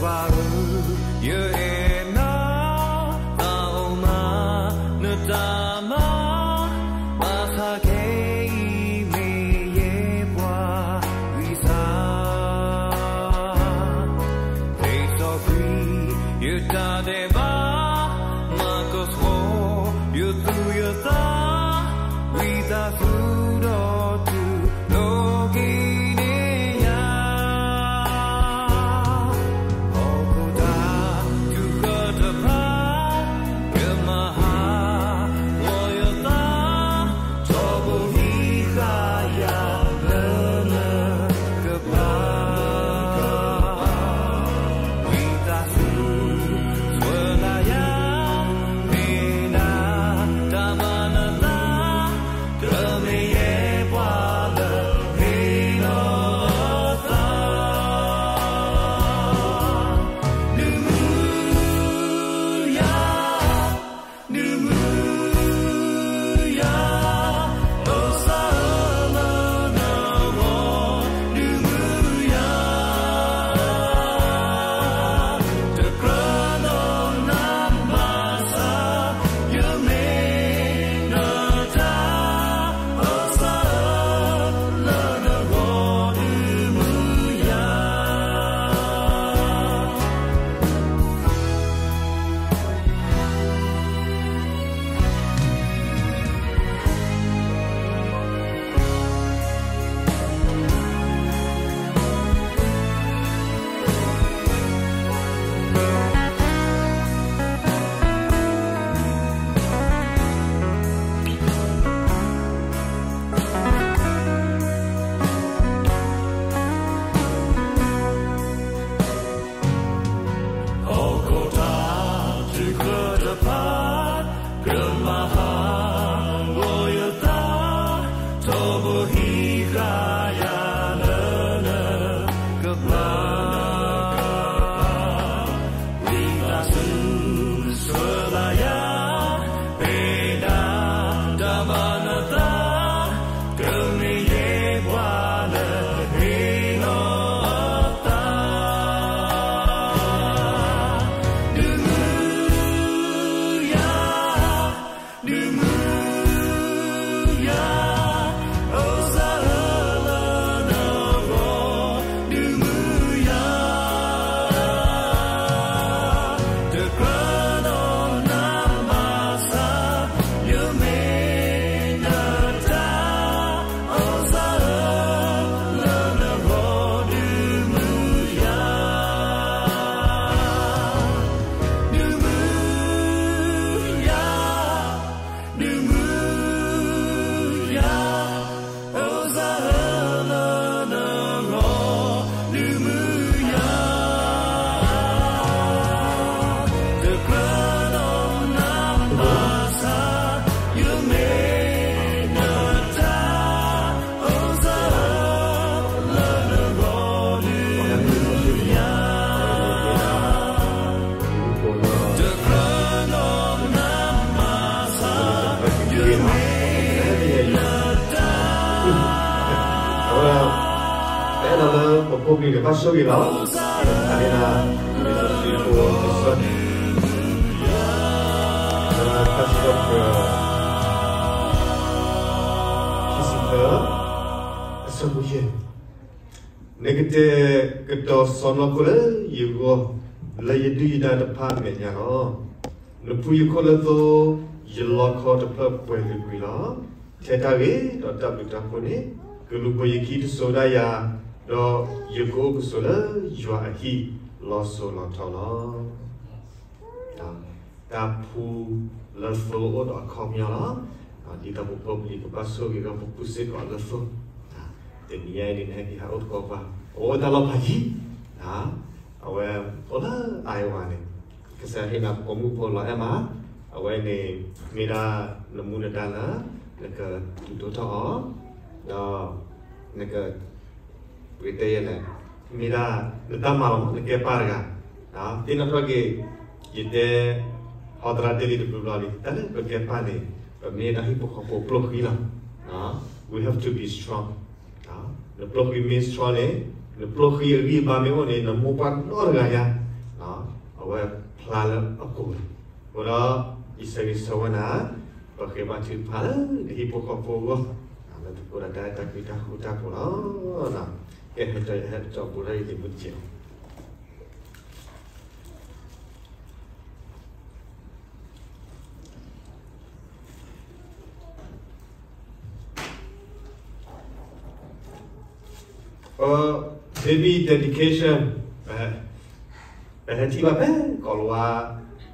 ပှၤဧၢ, ယအဲၣ်နၤ, သးအိၣ်မၤနတၢ်မၤ, ဘၣ်ဆၣ်ခဲအံၤ မ့ၢ်ယဲပှၤဂံၢ်စၢ်, သ့စီကွံာ်ယတၢ်ဒဲးဘး, မၤကဆှီ ယသူၣ်ယသး, ဝံသးစူၤဒီးတူၢ်လိာ်က့ၤန့ၢ်ယၤ, ဟီၣ်ခိၣ်တၢ်ထုကဖၣ်, ယမၤဟးဂီၤယသး, ထီဘိဟံးဃာ်ယၤလၢနကပၤ, ဝံသးစူၤ ဆှၢလၢယၤ, မ့ၢ်နတၢ်မၤနသး, တမ့ၢ်ယဲပှၤလၢဟ့ၣ်လီၤအသး, ဒုးမုၢ်ယၤ ဒုးမုၢ်ယၤ, အိၣ်စၢၤလၢနဂီၢ်, ဒုးမုၢ်ယၤ, တကြၢးဒီးနၤဘၣ်ဆၣ်, ယမ့ၢ်နတၢ်, အိၣ်စၢၤလၢနဂီၢ်, ဒုးမုၢ်ယၤ. ဟီၣ်ခိၣ်တၢ်ထုကဖၣ်, ကမၤဟးဂီၤယသး, ထီဘိဟံးဃာ်ယၤလၢနကပၤ, ဝံသးစူၤ ဆှၢလၢယၤ, မ့ၢ်နတၢ်မၤနသး, တမ့ၢ်ယဲပှၤလၢဟ့ၣ်လီၤအသး, ဒုးမုၢ်ယၤ, ဒုးမုၢ်ယၤ, အိၣ်စၢၤလၢနဂီၢ်, ဒုးမုၢ်ယၤ, တကြၢးဒီးနၤဘၣ်ဆၣ်, ယမ့ၢ်နတၢ်, အိၣ်စၢၤလၢနဂီၢ်, ဒုးမုၢ်ယၤ, ဒုးမုၢ်ယၤ, ဒုးမုၢ်ယၤ, အိၣ်စၢၤလၢနဂီၢ်, ဒုးမုၢ်ယၤ, တကြၢးဒီးနၤဘၣ်ဆၣ်, ယမ့ၢ်နတၢ်, အိၣ်စၢၤလၢနဂီၢ်, ဒုးမုၢ်ယၤ, တကြၢးဒီးနၤဘၣ်ဆၣ်, ယမ့ၢ်နတၢ်, အဝဲ ပအဲၣ်ဒိးလၢပဖိပလံၤန့ၣ် ဘၣ်ဆိၣ်ဂ့ၤလီၤ. အန့ၣ်ဒၣ် လံာ်စီဆှံဖိတဆၢန့ၣ် လၢတၢ်စံးထီၣ်ပတြၢၤ ခံဆံသၢ အဆၢဖိယဲၢ်, နကတဲာ်ကတီၤစီၢ်နီၤခိၣ်လၢယဂီၢ်, လၢယဒုၣ်ယဒါတဖၣ်အမဲာ်ညါလီၤ. နဖှူယခီၣ်လၢသိ, ယလီခီတဖျၢၣ်ပှဲၤကွံာ်ကွံာ်လီၤ. ထဲတၢ်ဂ့ၤဒီးတၢ်ဘျုးတၢ်ဖှိၣ်န့ၣ်, ကလူၤပိာ်ယခံတစိၤဒၣ်ယၤ, ဒီးယကအိၣ်ကဆိးလၢယွၤအဟံၣ်လီၤစိၤလီၤထီလီၤ. တၢ်ဖှူလၢသိအိၣ်ဒီးအခီပညီလီၤ. ဒ်သိးပဖိပလံၤကဘၣ်ဆိၣ်ဂ့ၤဒီးပဖှူစ့ၢ်ကီးလၢသိ, တနံၤညါအံၤန့ၣ် နဟဲက့ၤဟးအိၣ်သကိးပှၤ, အဝဲအိၣ်တၢ်လီၢ်ဖးယံၤ, အဝဲအိၣ်လၢ Iowa န့ၣ်, ကစၢ်ယွၤဟ့ၣ်နၤပိာ်မုၣ်ဖိလီၤအဲၣ်မး, အဝဲန့ၣ် မ့ၢ်ဒၣ်နမူနဒါလၢ နကဒုးဒိၣ်ထီၣ်အီၤ, ဒီး နက ပကတဲယဲလဲၣ်, မ့ၢ်ဒၣ်နတၢ်မၤလီၤမး နကဲပၢ်တဂၤ, သ့ၣ်နီၣ်ထီၣ်က့ၤ, ယတဲ ဟီသရၣ်တ့ၢ်လံတဘျီဘျီလံ တၢ်လၢပကဲပၢ်န့ၣ်, ပမ့ၢ်ဒၣ်ဟံၣ်ဖိဃီဖိပျိၢ်ဃံလီၤ. We have to be strong. နပျိၢ်ဃံမ့ၢ် strong န့ၣ်, နပျိၢ်ဃံအဂံၢ်အဘါမ့ၢ်အိၣ်န့ၣ် နမိၢ်ပှၢ်နီတဂၤညါ ဝဲဖျါလၢအကိာ်လီၤ. အဃိဒီး ယဆၢဂ့ၤဆၢဝါနၤ, ပဃ့ဘါထုကဖၣ်လၢနဟံၣ်ဖိဃီဖိအဂီၢ်, လၢသကိးဒီးတၢ်အဲၣ်တၢ်ကွံတၢ်ဃူတၢ်ဖိးလီၤ. ကဲ ဟဲကၠီ ဟဲကၠီဘိးထီၣ်ယသ့ၣ်မုၢ်တကဲးလီၤ. ပ baby dedication ပဟဲထံၣ်ဘၣ်ဖဲကိးလၤဝါ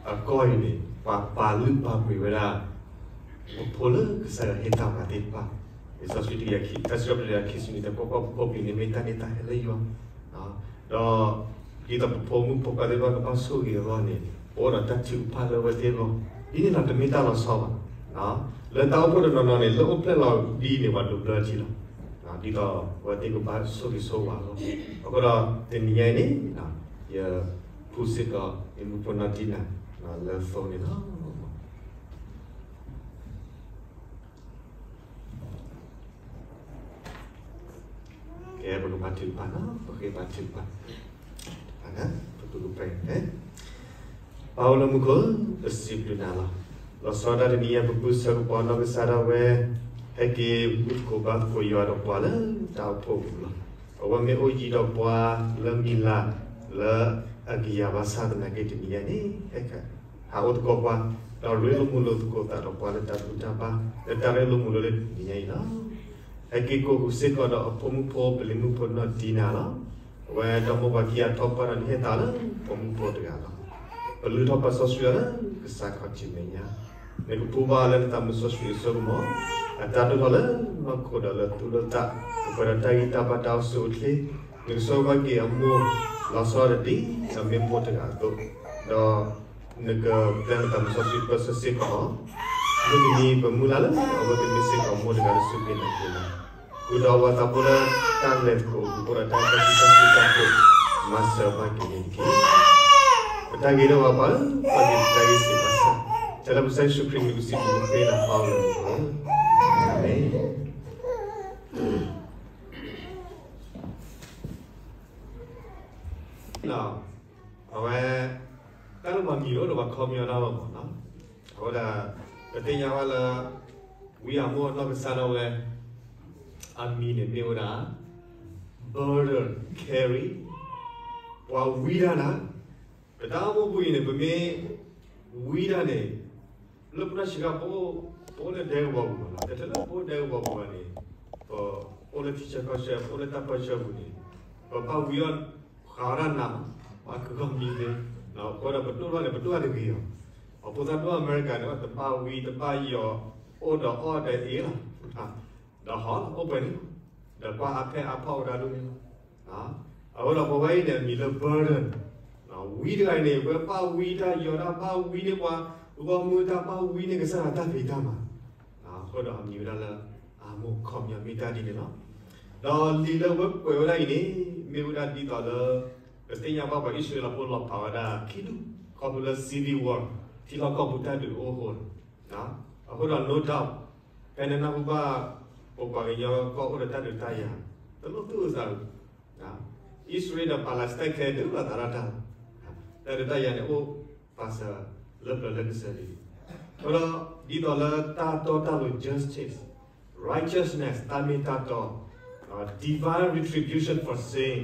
အကီၢ်အံၤန့ၣ် ပှၤပာ်လုၢ်ပာ်ပှ့ၤဝဲဒၣ် ပဖိလၢကစၢ်ယွၤဟ့ၣ်တၢ်မၤသ့ၣ်တဖၣ်, လံာ်စီဆှံတကယၤခံ, တၢ်စံးထီၣ်ပတြၢၤတကယၤခံဆံနွံ တဲပှၤကွၢ်ပဖိပျံၤန့ၣ် မ့ၢ်တၢ်န့ၢ်တၢ်ဟဲလၢယွၤ, ဒီး ဒ်သိးပဖိမုၣ်ဖိခွါသ့ၣ်တဖၣ်ကဘၣ်ဆိၣ်ဂ့ၤအဂီၢ်န့ၣ် ပအိၣ်ဒီးတၢ်ထုကဖၣ်လၢအဝဲသ့ၣ်အဂီၢ်, ဒ်န့ၣ်ဒီးတမ့ၢ်တၢ်လီၤဆီဘၣ်. လၢတၢ်အိၣ်ဖှိၣ်တနီၤနီၤန့ၣ် လၢအိၣ်ဖျဲၣ်လီၤဒ်န့ၣ် ပှၤဒိးဘျၢထံလီၤ. ဒ်သိးအဝဲသ့ၣ်ကဘၣ်ဆိၣ်ဂ့ၤဆိၣ်ဝါအဂီၢ်, အဃိဒီးတနံၤညါအံၤန့ၣ် ယဖူစ့ၢ်ကီး ယမုၢ်ဖိနီၢ်တံၢ်နၤ လၢသိန့ၣ်လီၤ. ကဲ ပကဘါထုကဖၣ်နီၤ, ပဃ့ဘါထုကဖၣ်, ပကပှဲၤ, ပၢ်အိၣ်လၢမူခိၣ်, ပစံးဘျုးနၤလီၤ. လီၤဆီဒၣ်တနံၤအံၤ ပပုၢ်ဆၢကပီၤနီၢ်ကစၢ်ဒၣ်ဝဲ ဟဲက့ၤမူသကိးဘါသကိးယွၤဒီးပှၤလၢတၢ်အိၣ်ဖှိၣ်ပူၤလီၤ. အဝဲမ့ၢ်အိၣ်ယံၤဒီးပှၤလၢမံၤလၤ လၢအကယၤဘၣ်ဆၣ်သနာ်က့တနံၤညါန့ၣ် ဟဲ ဟးအိၣ်သကိးပှၤ, ဒီးရ့လိာ်မုာ်လိာ်သကိးသးဒီးပှၤလၢတၢ်ဘူၣ်တၢ်ဘါ လၢတၢ်ရ့လိာ်မုာ်လိာ်လၢတနံၤညါအံၤလီၤ. ဟဲက့ၤကိးဃုာ်စ့ၢ်ကီးဒီးအဖိမုၣ်ဖိပလံၤမုၣ်ဖိနီၢ်တံၢ်နၤလီၤ. အဝဲဒီမါဝၤခံဂၤထီၣ်ပှၢ်ဒီးနဟ့ၣ်သးလၢပိာ်မုၣ်ဖိတဂၤလီၤ. ပလုၢ်ထီၣ်ပာ်စီဆှံအီၤလၢကစၢ်ခီၣ်ထံးမဲာ်ညါ, နကပူၤဘၣ်လၢနသးမုာ်စီဆှံအစိကမီၤ, အတၢ်ဒိၣ်ထီၣ်လၢနီၢ်ခိဒီးလၢသူၣ်လၢသး, ကပှဲၤဒီးတၢ်ဂံၢ်တၢ်ဘါတၢ်အိၣ်ဆူၣ်အိၣ်ချ့, နကဆိၣ်ဂ့ၤဘၣ်က့ၤအမိၢ်လီၤဆီဒၣ်တၢ်ဒ်အမ့ၢ်မိၢ်တဂၤအသိး, ဒီး နကပျဲနသးမုာ်စီဆှံပၢဆှၢစ့ၢ်ကီးအီၤ, မုၢ်တနံၤပမုၢ်လၢ်လၢအဝဲကမ့ၢ်စ့ၢ်ကီးမိၢ်တဂၤလၢစူၢ်က့ၤနာ်က့ၤလီၤ. ဃုာ်ဒီးအဝၤသးဖိလၢတၢ်လဲၤသကိး ဃုာ်ဒီးတၢ်အဲၣ်တၢ်ကွံတၢ်ဃူတၢ်ဖိး မၤစၢၤဘၣ်က့ၤန့ၣ်တက့ၢ်. ပတၢ်ဂ့ၤလၢပှၤပာ်လၢ ပာ်က့ၤပတၢ်ဂ့ၤစ့ၢ်ကီးစၢ်, တၢ်လၢပစံးယ့ၣ်ၡူးခရံာ်မံၤပစံးဘျုးဃ့နၤပၢ်လၢမူခိၣ်, အၤမ့ၣ်. အဝဲ တၢ်လၢပှၤမံၤအိၣ်ဒီးပှၤခီပညီတၢ်လီၤမးနီၤ, အဝဲဒၣ် ပသ့ၣ်ညါဘၣ်လၢ ဝံအမိၢ်အနီၢ်ကစၢ်ဒၣ်ဝဲ အမံၤန့ၣ်မ့ၢ်ဝဲဒၣ် burden carry, ပှၤဝံတၢ်နၤ, ပတၢ်အိၣ်မူပူၤအံၤန့ၣ် ပမ့ၢ်ဝံတၢ်န့ၣ် လၢပတၢ်ဆံးခါ ပအိၣ်လၢဒဲကဝီၤပူၤမးနီၤ, တထဲလၢပအိၣ်ဒဲကဝီၤပူၤဘၣ်န့ၣ် ပအိၣ်လၢထံဆၢကီၢ်ဆၢ ပအိၣ်လၢတၢ်ပၢဆှၢပူၤန့ၣ် ပဘၣ်ဝံအီၣ်ဃာ်ဝဲဒၣ်နးမး, ပှၤကဂီၢ်မံသ့, အဃိဒီးပဒိၣ်ထီၣ်န့ၣ် ပဒိၣ်ထီၣ်တဂ့ၤအီၤ, အဖိသၣ်ဒိၣ်အမဲရကၤန့ၣ် တဘၣ်ဝံတဘၣ်ယီၤ, အိၣ်ဒီးအီၣ်ဒီးအ့လီၤ, ဒီးဟီၣ်လီၤအိၣ်ပှဲၤန့ၣ်, ဒီးကွၢ်အါဖဲအါဖီၣ်ဝဲဒၣ်ဒိၣ်န့ၣ်လီၤ. အဃိဒီးပဝဲအံၤန့ၣ် အမံၤလၢ burden, ဝံတဂၤအံၤန့ၣ် ဝဲဘၣ်ဝံတၢ်ယီၤတၢ် ဘၣ်ဝံန့ၢ်ပှၤဂီၢ်မုၢ်တၢ် ဘၣ်ဝံန့ၢ်ကစၢ်ယွၤတၢ်ဖံးတၢ်မၤ, အဃိဒီးအမံၤဝဲဒၣ်လၢ အမိၢ်ခီပညီမ့ၢ်တၢ်ဒ်န့ၣ်လီၤ. ဒီးလံာ်လၢဝဲကွဲးဝဲဒၣ်အံၤန့ၣ် မ့ၢ်ဝဲဒၣ်ဒ်သိးလၢ ပသ့ၣ်ညါဘၣ်ပှၤအံၣ်စရ့လးဖိလီၤဖးဝဲဒၣ်ခံဒူၣ် ခီဖျိလၢ civil war ထံလီၢ်ကီၢ်ပူၤတၢ်ဒုးအိၣ်အဃိန့ၣ်, အဃိဒီး no doubt ဖဲနနၢ်ဟူဘၣ် ပပှၤကညီကီၢ်အိၣ်ဒီးတၢ်ဒုးတၢ်ယၤ တလိၣ်သူၣ်အသးဘၣ်. အံၣ်စရ့လးဒီး Palestine ခဲဒုးလိာ်သးတၢ်တၢ်လီၤ. တၢ်ဒုးတၢ်ယၤန့ၣ် အိၣ်ပာ်စၢၤလၢပျၢၤလၢကစၢၢ်လံ. အဃိဒီး ဒ်သိးလၢတၢ်တီတၢ်လိၤ justice, righteousness တၢ်မ့ၢ်တၢ်တီ, divine retribution for sin,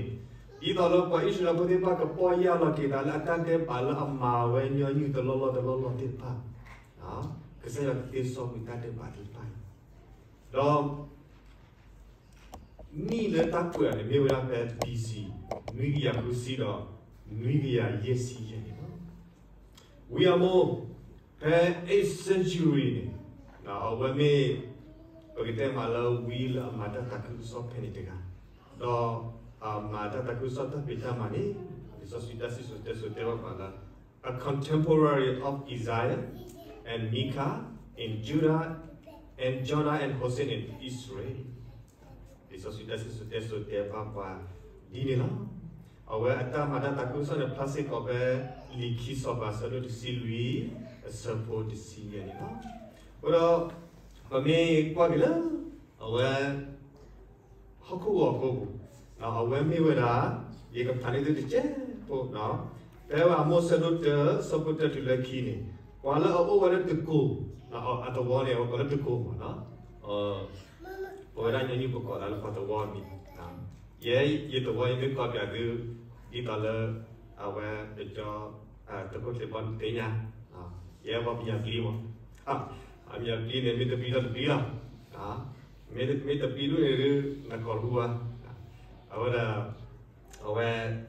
ဒ်သိးလၢပှၤအံၣ်စရ့လးဖိသ့ၣ်တဖၣ်ကပီၢ်ယၢ်လီၤက့ၤသးလၢအတၢ်ဒဲးဘးလၢအမၤဝဲညီနုၢ်တလီၢ်လီၢ်တလီၢ်လီၢ်သ့ၣ်တဖၣ်, ကစၢ်ယွၤကသ့စီကွံာ်တၢ်ဒဲးဘးသ့ၣ်တဖၣ်အံၤ, ဒီး နံၣ်လၢတၢ်ကွဲးအီၤန့ၣ် မ့ၢ်ဝဲဒၣ်ဖဲ B C နွံကယၤဃုဆံဒီး နွံကယၤယဲၢ်ဆံယဲၢ်န့ၣ်လီၤ. ဝံအမိၢ် ဖဲ eighth century န့ၣ် အဝဲမ့ၢ် ပကတဲမးလၢဝံလၢအမၤတၢ်သးခုကစီၣ်ဖဲန့ၣ်တဂၤ, ဒီးအမၤတၢ်သးခုကစီၣ်တၢ်ဖံးတၢ်မၤန့ၣ် လံာ်စီဆှံတၢ်စံၣ်စိၤတဲစိၤတဲဘၣ်ပှၤလၢ a contemporary of Isaiah and Micah in Judah and Jonah and Hosea in Israel. လံာ်စီဆှံတၢ်စံၣ်စိၤတဲစိၤတဲဘၣ်ပှၤဒ်န့ၣ်လီၤ. အဝဲအတၢ်မၤတၢ်သးခုကစီၣ်န့ၣ် ဖျါစ့ၢ်ကီးဖဲ လံာ်ခံစီၤပၤ အဆၢဒိၣ်တဆံလွံၢ် အဆၢဖိတဆံယဲၢ်န့ၣ်လီၤ. အဃိဒီး ပမ့ၢ်ကွၢ်က့ၤလၢ အဝဲ ဟီၣ်ခိၣ်ဂီၤဖိပူၤ, အဝဲမ့ၢ်ဝဲဒၣ် ယကဖးန့ၢ်သုတကဲးဖိ, တၢ် ဖဲဝဲအမိၢ်ဆၢဒိၣ်တၢ ဆၢဖိတၢတုၤလၢခံန့ၣ်, ပှၤလၢအအိၣ်ဝဲလၢတကိး, အသဝီန့ၣ် အဝဲကိးလၢတကိးမးနီၤ, ပဝဲဒၣ်ညီနုၢ်ပကိးသးလၢပှၤသဝီမံၤ, ယဲယသဝီယမ့ၢ်ကိးပၠးသု, ဒ်သိးလၢ အဝဲတကီ သုးခိၣ်ချ့ဘီန့ၣ်သ့ၣ်ညါ, ယဲပှၤပညၣ်ပျံၤမး, အမညၣ်ပျံၤန့ၣ် မ့ၢ်တပျံၤထီၣ်တပျံၤလီၤ, မ့ၢ်တပျံၤဒိၣ်န့ၣ်ဒုး နကိးတပူၤဘၣ်, အဝဲဒၣ် အဝဲ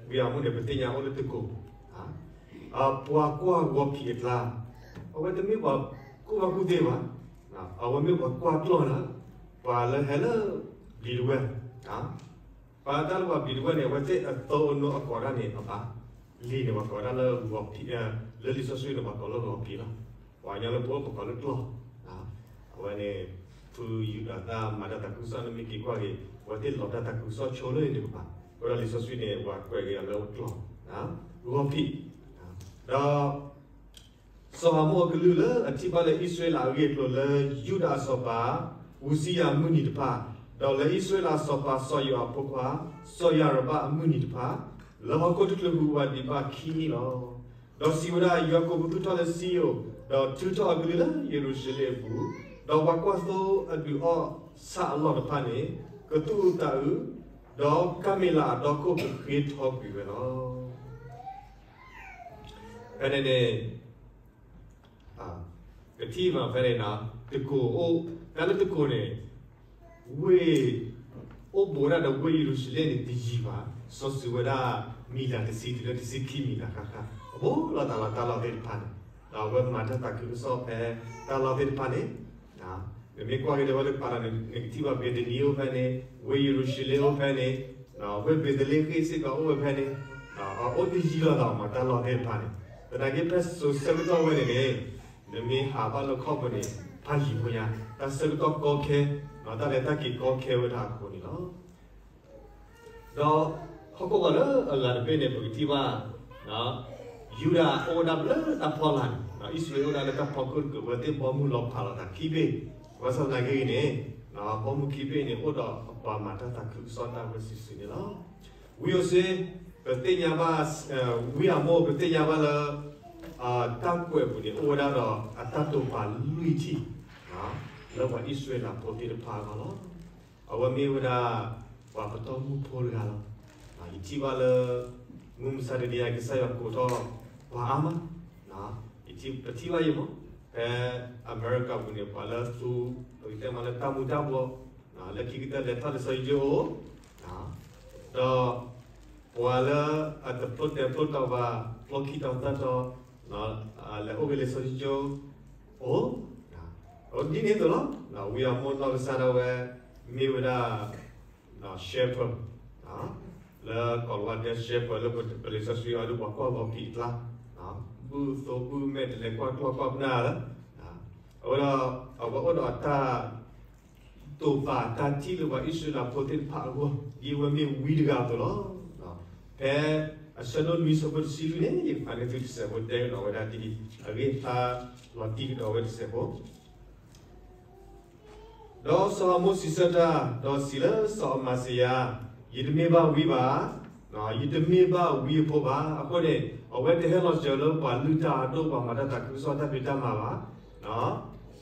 ဝံအမိၢ်န့ၣ် ပသ့ၣ်ညါအိၣ်လၢတကိး, ပှၤကွၢ်ဂီၤဖံးအကျါ, အဝဲတမ့ၢ်ပှၤကူၣ်ဘၣ်ကူၣ်သ့ဘၣ်, အဝဲမ့ၢ်ပှၤကွၢ်ကျီၢ်နၤ, ပှၤလၢဟဲလၢ ဘျံးတဝဲၢ်, ပှၤတၢ်လၢပှၤဘျံးတဝဲၢ်န့ၣ် အဝဲသ့ၣ်အသိအနိအကိးဒၣ်န့ၣ် အပၢ်လံာ်န့ၣ် ပှၤကိးဒၣ်လၢဂီၤဖံး, လၢလံာ်စီဆှံန့ၣ် ပှၤကိးလၢဂီၤဖံးလီၤ. ပှၤကညီလၢပှၤကိးလၢကျီၢ်, အဝဲန့ၣ် ဖုယူဒၤတၢ်မၤတၢ်သးခုကစီၣ် နမ့ၢ်က့ၤကွၢ်က့ၤ အဝဲသ့ၣ်လီၤတၢ်သးခုကစီၣ်ဆိလၢန့ၣ်တကပၤ, အဃိဒီးလံာ်စီဆှံန့ၣ် ပှၤကွဲးက့ၤအီၤလၢကျီၢ်, ဂီၤဖံး, ဒီး စီၤအၤမိၣ်အကလုၢ်လၢအထံၣ်ဘၣ်လၢအံၣ်စရ့လးအဂ့ၢ်အကျိၤလၢယူဒၤအစီၤပၤ အူစံယၤအမုၢ်နံၤတဖၣ်, ဒီးလၢအံၣ်စရ့လးအစီၤပၤစီၤယိၤအဖိခွါ စီၤယၤရဘၣ်အမုၢ်နံၤတဖၣ်, လၢဟီၣ်ခိၣ်တချုးဟူးဝးဒံးဘၣ်ခံနံၣ်လီၤ. ဒီးစံးဝဲဒၣ်, ယွၤကိးပသူထီၣ်လၢစံယိၣ်, ဒီးထုးထီၣ်အကလုၢ်လၢယရူၤၡလ့ၣ်အပူၤ, ဒီးပှၤကွၢ်သိအဒုးအီၣ်ဆၣ်အလီၢ်တဖၣ်န့ၣ် ကသူၣ်အုးသးအုး, ဒီးကၤမ့လးအဒီခိၣ်ကဃ့ထီကွံာ်ဝဲလီၤ. ဖဲန့ၣ်န့ၣ် ကထံၣ်ဘၣ်ဖဲန့ၣ်နီၤ, တကိးအိၣ်, တၢ်လၢတကိးန့ၣ် ဝ့ၢ် အိၣ်ဘူးဝဲဒၣ်ဒီးဝ့ၢ်ယရူၤၡလ့ၣ်န့ၣ်တယံၤဘၣ်, စီၤစုၤဝဲဒၣ် မံၤလးတဆံတုၤလၢတဆံခံမံၤလးဃၣ်ဃၣ်, အဘူးလိာ်သးလီၤတၢ်လီၢ်သ့ၣ်တဖၣ်န့ၣ်, ဒီးအဝဲမၤတၢ်သးခုကစီၣ်ဖဲတၢ်လီၢ်သ့ၣ်တဖၣ်န့ၣ်, နမ့ၢ်ကွၢ်က့ၤဒီးဝဲတကပၤဒီး နကထံၣ်ဘၣ်ဘ့းသနံအိၣ်ဖဲန့ၣ်, ဝ့ၢ်ယရူၤၡလ့ၣ်အိၣ်ဖဲန့ၣ်, ဝ့ၢ်ဘ့းသလ့ဃ့ၣ်စ့ၢ်ကီးအိၣ်ဝဲဖဲန့ၣ်, အအိၣ်တယံၤလိာ်သးမးတၢ်လီၢ်သ့ၣ်တဖၣ်န့ၣ်, သနာ်က့ဖဲစိၤဆၢကတီၢ်ဝဲန့ၣ်န့ၣ် နမ့ၢ်ဟးဘၣ်လၢခီၣ်ပူၤန့ၣ် ဖးယံၤဖိညါ, တၢ်ဆၢကတီၢ်ကီခဲ, တၢ်လဲၤတၢ်က့ၤကီခဲဝဲဒၣ်အဃိန့ၣ်လီၤ. ဒီးဟီၣ်ခိၣ်ကီၢ်လၢအဂၤတဘ့ၣ်န့ၣ် ပကထံၣ်ဘၣ် ယူဒၤအိၣ်ဝဲဒၣ်လၢတၢ်ဖီလာ်န့ၣ်, အံၣ်စရ့လးအိၣ်ဝဲဒၣ်လၢတၢ်ဖီခိၣ်တကုာ်, အဝဲသ့ၣ်ဘီမုၢ်လီၤဖးလိာ်သးခံဘ့ၣ်, ဘၣ်ဆၣ်သနာ်က့အံၤန့ၣ် ဘီမုၢ်ခံဘ့ၣ်န့ၣ် အိၣ်ဒီးအပှၤမၤတၢ်သးခုကစီၣ်တၢ်ဝဲစုာ်စုာ်န့ၣ်လီၤ. ဝံဧိၤစ့, ပသ့ၣ်ညါဘၣ်, ဝံအမိၢ်ပသ့ၣ်ညါဘၣ်လၢ တၢ်ကွဲးပူၤန့ၣ် အိၣ်ဝဲဒၣ်ဒီးအတၢ်တိာ်ပာ်လွံၢ်ထံၣ် လၢပှၤအံၣ်စရ့လးဖိသ့ၣ်တဖၣ်အဂီၢ်လီၤ. အဝဲမ့ၢ်ဝဲဒၣ် ပှၤပတီၢ်မုၢ်ဖိတဂၤလီၤ. ယထံၣ်ဘၣ်လၢ မုၢ်မဆါတနံၤအံၤ ကစၢ်ယွၤကိးထီၣ်ပှၤအါမး, ပထံၣ်ဘၣ်ယဲမး, ဖဲအမဲရကၤပူၤန့ၣ် ပှၤလၢသူ ပကတဲမးလၢတၢ်မူၤတၢ်ဘှီး, လၢခံကတၢၢ်လဲၤထီၣ်လံာ်စီဆှံကၠိအိၣ်, ဒီး ပှၤလၢအတဖျိတဲဖျိတီဘၣ် ဖျိခံတီသၢတီ, လဲၤအိၣ်က့ၤလံာ်စီဆှံကၠိအိၣ်, ဒ်န့ၣ်အသိးလီၤ. ဝံအမိၢ်နီၢ်ကစၢ်ဒၣ်ဝဲ မ့ၢ်ဝဲဒၣ် shepherd, လၢကိးလီၤဝဲဒၣ် shepherd လၢပလံာ်စီဆှံအံၤဒီး ပှၤကွၢ်ဂီၤဖံးအကျါ, ဘူၣ်သိဘူၣ်မဲာ် တလဲၤကွၢ်ကျီၢ်ကွၢ်ပနၢ်လၢ အဝဲဒၣ် အဝဲအိၣ်ဒီးတၢ်တိာ်ပာ်တၢ်ထံၣ်လၢပှၤအံၣ်စရ့လးဖိသ့ၣ်တဖၣ်အဂီၢ် ဒ်အဝဲမ့ၢ်ဝံတဂၤအသိးလီၤ. ဖဲအဆၢဒိၣ်လွံၢ်ဆၢဖိတဆံလွံၢ်န့ၣ် ယကဖးန့ၢ်သုတစဲးဖိ တဲကဒီးဝဲဒၣ်ဒ်အံၤ, အဂ့ၢ်အကျိၤလီၤတံၢ်ကဒီးဝဲတစဲးဖိ ဒီးစီၤအၤမိၣ်စံးဆၢတၢ်, ဒီးစံးလၢစီၤအမၤစံယၤ, ယတမ့ၢ်ဘၣ်ဝံဘၣ်, ယတမ့ၢ်ဘၣ်ဝံအဖိဘၣ်. အဃိန့ၣ် အဝဲတဟဲလီၤစၢၤလၢပှၤလုၢ်တၢ်အဒိၣ် ပှၤမၤတၢ်သးခုကစီၣ်တၢ်ဖံးတၢ်မၤဘၣ်.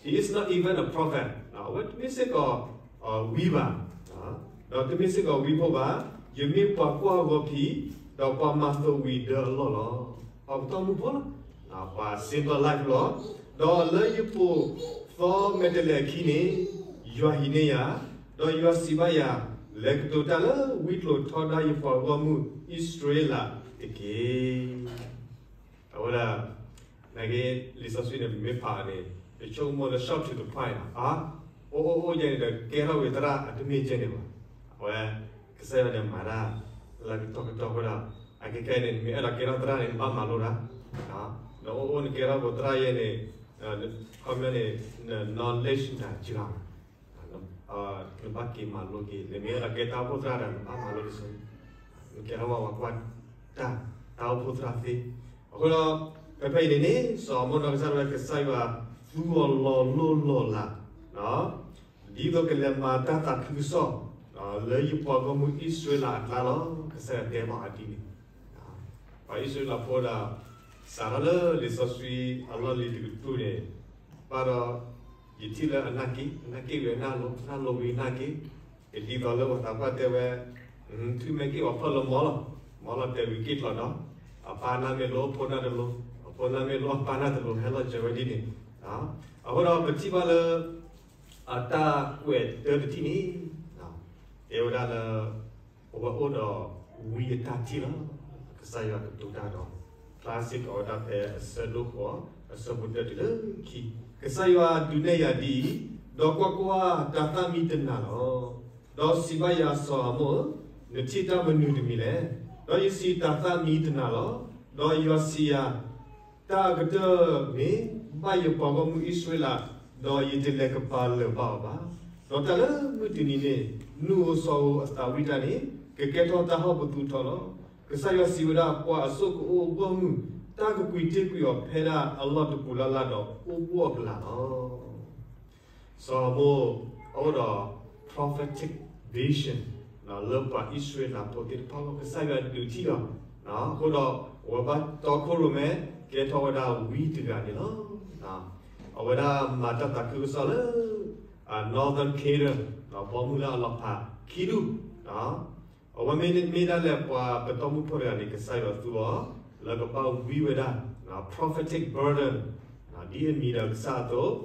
He is not even a prophet. အဝဲတမ့ၢ်စ့ၢ်ကီးဝံဘၣ်, ဒီးတမ့ၢ်စ့ၢ်ကီးဝံဖိဘၣ်. ယမ့ၢ်ပှၤကွၢ်ဂီၤဖံး, ဒီးပှၤမၤသကိးဝံၤဒၢအလီၢ်လီၤ. ပှၤပတီၢ်မုၢ်ဖိလီၤ. ပှၤ simple life လီၤ. ဒီးလၢယပိာ်သီမဲာ်တဲးလဲးအခံန့ၣ် ယွၤဟံးန့ၢ်ယၤ, ဒီးယွၤစံးဘၣ်ယၤ, လဲၤကတိၤတၢ်လၢဝံကျိၤထီဒါယပှၤဂီၢ်မုၢ်အံၣ်စရ့လးတက့ၢ်. အဝဲဒၣ် နာ်က့ လံာ်စီဆှံန့ၣ် ပမ့ၢ်ဖးအီၤန့ၣ် ပဆိကမိၣ်လၢ short to the point လီၤ. အါ အိၣ်အိၣ်အိၣ်ယဲန့ၣ်ဒီး ကဲထီၣ်ဝံၤသရၣ်အတမ့ၢ်ကဲန့ၣ်ဘၣ်. အဝဲ ကစၢ်ယွၤန့ၣ်မၤတၢ်လၢကတီၢ်ကတီၢ်အဃိဒီး အခဲခဲအံၤန့ၣ် နမ့ၢ်အဲၣ်ဒိးကဲထီၣ်သရၣ်န့ၣ် နဘၣ်မၤလိတၢ်, နအိၣ်အိၣ်နကဲထီၣ်ပှၤသရၣ်ယဲန့ၣ် ခီပညီန့ၣ် န knowledge န့ၣ် စှၤ နဘၣ်က့ၤမၤလိက့ၤ, နမ့ၢ်အဲၣ်ဒိးကဲတၢ်အိၣ်ဖှိၣ်သရၣ်ဒီး နဘၣ်မၤလိတစု, နကဲထီၣ်ဝဲပှၤကွၢ်တၢ် တၢ်အိၣ်ဖှိၣ်သရၣ်သ့. အဃိဒီး ဖဲဖဲအံၤန့ၣ်န့ၣ် စီၤအၤမိၣ်နီၢ်ကစၢ်ဒၣ်ဝဲ ကစၢ်ယွၤသူအီၤလီၤလိၢ်လီၤလး ဒ်သိးကလဲၤမၤတၢ်သးခုကစီၣ် လၢယပှၤဂီၢ်မုၢ်အံၣ်စရ့လးအကျါလီၤ. ကစၢ်ယွၤတဲဘၣ်အီၤဒ်န့ၣ်. ပှၤအံၣ်စရ့လးဖိဒၣ် စးထီၣ်လၢလံာ်စီဆှံအလီၢ်လံၤတကတြူၢ်န့ၣ်, ဘၣ်ဒီး ယထံၣ်လၢအနၢ်က့ၣ်, အနၢ်က့ၣ်ဝံၤအနၢ်လိၤ, အနၢ်လိၤဝံၤအနၢ်က့ၣ်, ကဒ်သိးလၢပှၤသးပှၢ်တဲဝဲ, ထွံၣ်မဲက့ၣ်အီၤဖျၢၣ်လၢမီလီၤ, မီလီၤတဲာ်ဝံၤက့ၣ်ကျီဒီး, အပၢ်နၢ်မ့ၢ်လိၤ အဖိနၢ်တလိၤ, အဖိနၢ်မ့ၢ်လိၤ အပၢ်နၢ်တလိၤ ဟဲလီၤစၢၤဝဲဒ်န့ၣ်. အဃိဒီးပထံၣ်ဘၣ်လၢ အတၢ်ကွဲးတၢတထံၣ်န့ၣ် တဲဝဲဒၣ်လၢ အဝဲအိၣ်ဒီးဝံအတၢ်ထံၣ်လီၤ. ကစၢ်ယွၤကတိၤတၢ်ဒီး ဖျါစ့ၢ်ကီးဝဲဒၣ်ဖဲအဆၢဒိၣ်ဃိး အဆၢဖိတၢတုၤလၢခံ, ကစၢ်ယွၤဒုးနဲၣ်ယၤဒ်အံၤ, ဒီးကွၢ်ကွၢ်, တၤသၣ်မံတနၤလီၤ. ဒီးစံးဘၣ်ယၤ, စီၤအၤမိၣ်ဧၢ, နထံၣ်တၢ်မနုၤတမံၤလဲၣ်. ဒီးယစံး, တၤသၣ်မံတနၤလီၤ. ဒီးယွၤစံးယၤ, တၢ်အကတၢၢ်န့ၣ် ဘၣ်ယပှၤဂီၢ်မုၢ်အံၣ်စရ့လး, ဒီးယတလဲၤကပာ်လၢၤဘၣ်အီၤဘၣ်. ဒီးတၢ်လၢမုၢ်တနံၤန့ၣ် နူၢ်ဧိၤစီၤဧိၤအသးဝံၣ်တၢ်န့ၣ် ကကဲထီၣ်တၢ်ဟီၣ်ပသူထီလီၤ. ကစၢ်ယွၤစံးဝဲဒၣ်, ပှၤအစိၣ်ကအိၣ်ဂီၢ်မုၢ်, တၢ်ကကွံာ်တ့ၢ်ကွံာ်အီၤဖဲဒၣ်အလီၢ်တပူၤလၢ်လၢ်ဒီးအိၣ်ဘှီၣ်အကလၤလီၤ. စီၤအၤမိၣ်အိၣ်ဒီး prophetic vision လၢပှၤအံၣ်စရ့လးဖိသ့ၣ်တဖၣ်အဂီၢ် ကစၢ်ယွၤဒုးထံၣ်အီၤ, အဃိဒီးအဝဲဘၣ်တီခိၣ်ရိၣ်မဲ ကဲထီၣ်ဝဲဒၣ်ဝံတဂၤန့ၣ်လီၤ. အဝဲဒၣ်မၤတၢ်သးခုကစီၣ်လၢ Northern Kingdom ဘီမုၢ်လၢအလီၤဖးခံဒူၣ် အဝဲမ့ၢ်ဒၣ်လဲာ်ပှၤပတီၢ်မုၢ်ဖှိၣ်တဂၤန့ၣ် ကစၢ်ယွၤသူအီၤ လၢကဘၣ်ဝံဝဲဒၣ် prophetic burden ဒ်အမံၤဒီးကစၢ်အသိး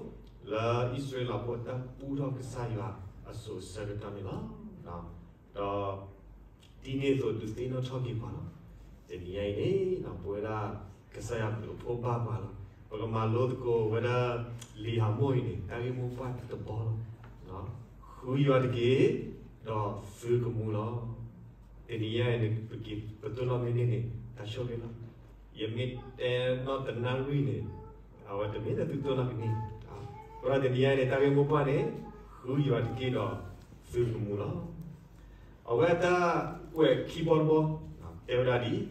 လၢအံၣ်စရ့လးဖိအတၢ်ပူထီၣ်ကစၢ်ယွၤအစိၤအဆၢကတီၢ်န့ၣ်လီၤ. ဒီးဒ်န့ၣ်အသိးဒုးသ့ၣ်နီၣ်ထီၣ်က့ၤပှၤလီၤ. တနံၤညါအံၤန့ၣ် ပဝဲဒၣ်ကစၢ်ယွၤဘျုးအဖှိၣ်ဘၣ်ပှၤလီၤ. ပကမၤလိသကိးဝဲဒၣ် လံာ်ဟးမိၢ်အံၤန့ၣ် တၢ်ဂ့ၢ်မိၢ်ပှၢ်တဘီလီၤ. ဃုယွၤတက့ၢ်, ဒီးသုကမူလီၤ. တနံၤညါအံၤန့ၣ် ပက့ၤပတိၢ်နီၣ်မ့ၢ်န့ၢ်န့ၣ် တၢ်ဆိၣ်ဂ့ၤလီၤ. ယမ့ၢ်တဲနီၣ်တနၣ်ရံၣ်န့ၣ် အဝဲတမ့ၢ်လၢသုတိၢ်နီၣ်ကန့ၢ်, အဃိဒီးတနံၤညါအံၤန့ၣ် တၢ်ဂ့ၢ်မိၢ်ပှၢ်န့ၣ် ဃုယွၤတက့ၢ်ဒီးသုကမူလီၤ. အဝဲအတၢ်ကွဲးခံဘီတဘီ တဲဝဲဒၣ်ဒ်အံၤ,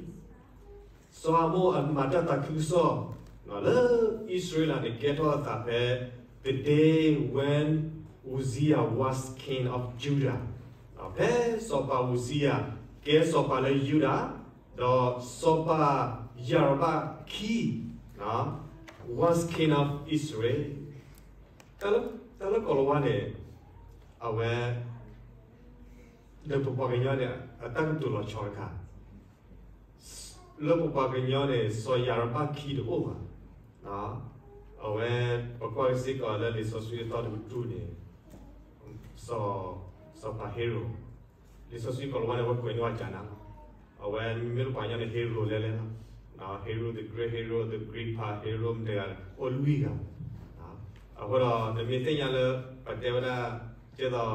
စီၤအၤမိၣ်အမၤတၢ်သးခုကစီၣ် လၢအံၣ်စရ့လးန့ၣ် ကဲထီၣ်အသးဖဲ the day when Uzziah was king of Judah, ဖဲစီၤပၤအူစံယၤ ကဲစီၤပၤလၢယူဒၤ, ဒီးစီၤပၤယၤရဘၣ်ခံ was king of Israel. တၢ်လၢကိၤလၤဝါန့ၣ် အဝဲ ဒီးပပှၤကညီန့ၣ် အတၢ်ကတိၤလီၤဆီတခါ, လၢပပှၤကညီန့ၣ် စီၤယၤရဘၣ်ခံတအိၣ်ဘၣ်. အဝဲ ပကွၢ်က့ၤစ့ၢ်ကီးလၢလံာ်စီဆှံအသီတကတြူၢ်န့ၣ် စီၤ စီၤပၤဟ့ရိၣ်, လံာ်စီဆှံကိၤလၤဝါန့ၣ် အဝဲကွဲးန့ၢ်ဝဲကၢနၤလီၤ. အဝဲမ့မ့ၢ်လၢပှၤကညီန့ၣ် ဟ့ရိၣ်လဲလဲလီၤ. Herod the Great, Herod Agrippa, Herod မတၤတဂၤ အိၣ်လွံၢ်ဂၤ. အဃိဒီး နမ့ၢ်သ့ၣ်ညါလၢ ပတဲဝဲဒၣ် ကဲသိး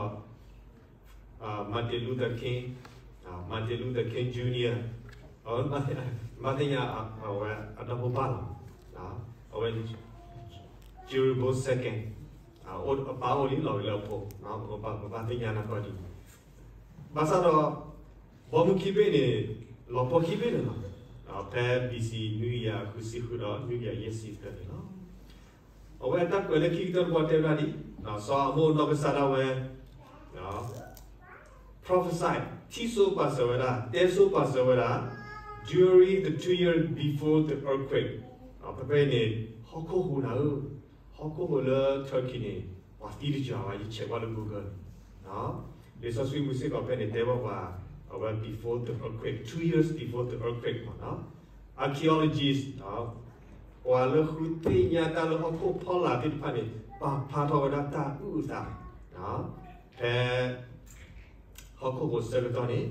Martin Luther King, Martin Luther King Junior, ဘၣ်သ့ၣ်ညါအဝဲအဒီဖိပၢ်လီၤ. အဝဲ Jericho second, အပၢ်အိၣ်လံလီၤက့ၤလၢအဖိ, ပဘၣ်သ့ၣ်ညါနၢ်ကီၢ်ဒ်န့ၣ်. ဘၣ်ဆၣ်ဒီး ဘီမုၢ်ခံဘ့ၣ်န့ၣ် လီၤပှီၢ်ခံဘ့ၣ်န့ၣ်လီၤ. ဖဲ B C နွံကယၤဃုဆံဃုဒီး နွံကယၤယဲၢ်ဆံသၢန့ၣ်လီၤ. အဝဲအတၢ်ကွဲးလၢခံကတၢၢ်တဘီတဲဝဲဒၣ်ဒ်အံၤ, စီၤအၤမိၣ်နီၢ်ကစၢ်ဒၣ်ဝဲ prophesy ထံၣ်စိပာ်စၢၤဝဲဒၣ် တဲစိပာ်စၢၤဝဲဒၣ် during the two years before the earthquake, ဖဲဖဲအံၤန့ၣ် ဟီၣ်ခိၣ်ဟူးနၤဧၢ, ဟီၣ်ခိၣ်ဟူးလၢ Turkey န့ၣ် ပှၤသံတစှၤဘၣ် ယဆဲးကွၢ်လၢ Google န့ၣ်, လံာ်စီဆှံပူၤစ့ၢ်ကီးဖဲန့ၣ် တဲဘၣ်ပှၤ အဝဲ before the earthquake, two years before the earthquake မ့ၢ် archaeologist ပှၤလၢဃုသ့ၣ်ညါတၢ်လၢဟီၣ်ခိၣ်ဖီလာ်သ့ၣ်တဖၣ်န့ၣ် ပာ်ဖျါထီၣ်ဝဲဒၣ်တၢ်အုၣ်အသး ဖဲ ဟီၣ်ခိၣ်ဟူးဆၢကတီၢ်န့ၣ်